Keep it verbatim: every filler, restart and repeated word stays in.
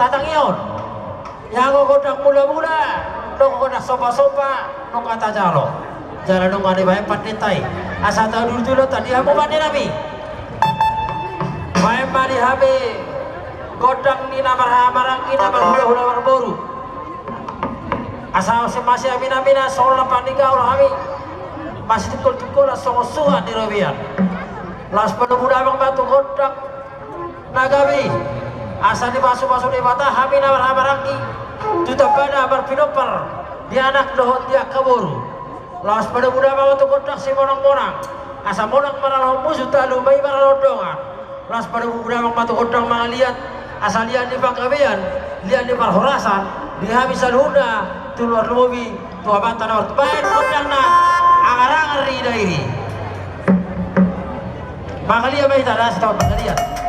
Tatangihon. Ia anggo gondang mulamula, nunga gondang sombasomba, nunga tajalo. Jala nunga dibahen pandita i. Asa taudurduron tadi hamu pande nami. Bahen ma di hami gondang ni na marhahamaranggi, na marhulahula marboru. Asa masiaminaminan songon lampak ni gaol hami, masitungkoltungkolan songon suhat ni robean. Laos padomu damang ma tu gondang na gabe i, asa dipasupasu Debata hami na marhahamaranggi tu tambana marpinompar di anak dohot di angka boru. Laos padomu damang ma tu gondang simonangmonang, asa monang maralohon musu, talu ma i maralohon dongan. Laos padomu damang ma tu gondang mangaliat, asa liat ni panggabean, liat ni parhorasan di hami saluhutna, tu luar lumobi tu Amanta na martua. Bahen gondangna, Angar-angar ni Dairi. Mangaliat ma hita, da sitaon mangaliat.